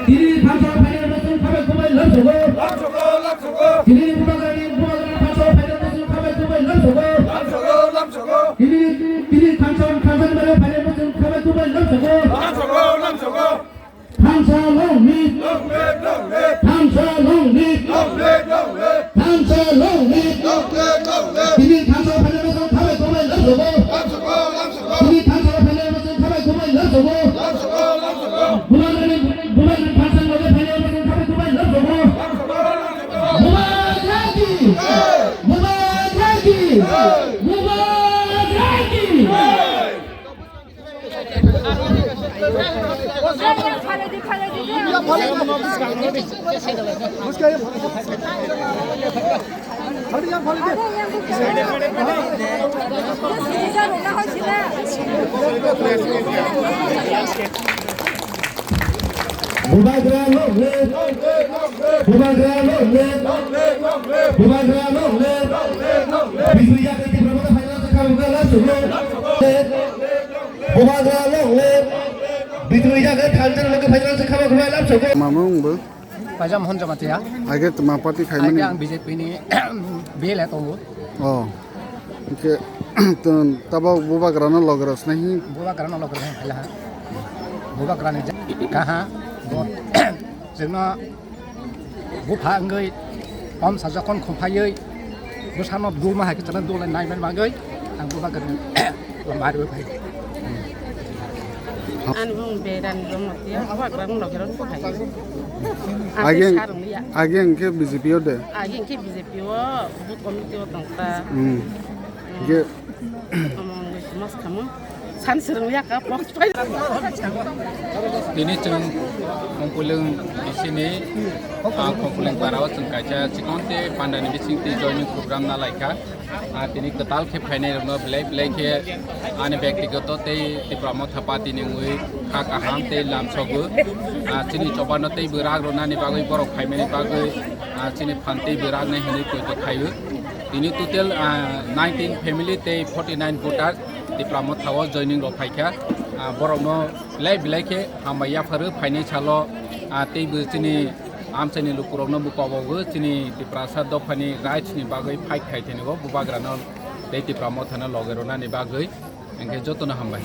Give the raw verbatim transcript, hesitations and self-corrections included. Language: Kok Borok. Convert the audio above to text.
Tini thansa phainai bosong khabai khubai lamsogo. Tini bubagrani, bubagrani thansa phainai bosong khabai khubai lamsogo. Tini, tini thansa, thansa ni bagwi phainai bosong khabai khubai lamsogo. Thansa long live. Thansa long live. Thansa long live. Tini thansa phainai bosong khabai khubai lamsogo. Tini thansa phainai bosong khabai khubai lamsogo. Bubagrani, bubagrani thansa loge phainai bosong khabai khubai lamsogo. Bubagraki. Bubagraki. Bubagraki. Bubagra long live. Bubagra long live. Bubagra long live. Bidui jaga di berapa final se kamu ke langsung lo. Bubagra long live. Bidui jaga thansa loge final se kamu ke langsung lo. Mamung bu. Paijam Mohon Jamatia. Age tuma party Age khaimani. Ang B J P ni B L A tongo. Oh. Oke. Tun tabo bubagrano loge rosna hi. Bubagrano loge rosna khaila ha. Bubagrani ja-, kaha. Bo-, jengno bupha wngwi om sajak kon khumphaiwi bwsano dulma hai khe chana dulai nai mani bagwi ang bubagrani lama rwi phai. Ani bung berani romo tiya, bubagrani loge rosna khaio. Ang khe Age, sarung liya. Age ang khe B J P o de. Age ang khe B J P o, booth committee o tongkha. Hmm. Ge Tamo wngwi mas kamo. San swrwng ya ka box pai. Tini chwng Khongpulwng bisini, ah, Khongpulwng parao chwng kaisa chikonte pandani bisingtwi joining program nalaikha. Ah, tini kwtal khe phainairokno belai belai khe ani byaktigoto tei Tipra Motha Party ni wngwi kha kaham tei lamsogo. Ah, chini chobano tei bwrang rwnani bagwi borok phaimani bagwi, ah, chini phan tei bwrang nai hinwi poito khaio. Tini total, ah, nineteen family tei forty nine voter Tipra Motha o joining rok phaikha. Ah, borokno belai belai khe hambai yapharwi phainai salo, ah, teibo chini amchaini lukurokno bo kobogo chini Tiprasa dophani rights ni bagwi fight khai thani o bubagrano tei Tipra Mothano loge rwnani bagwi. Hingkhe jotono hambai.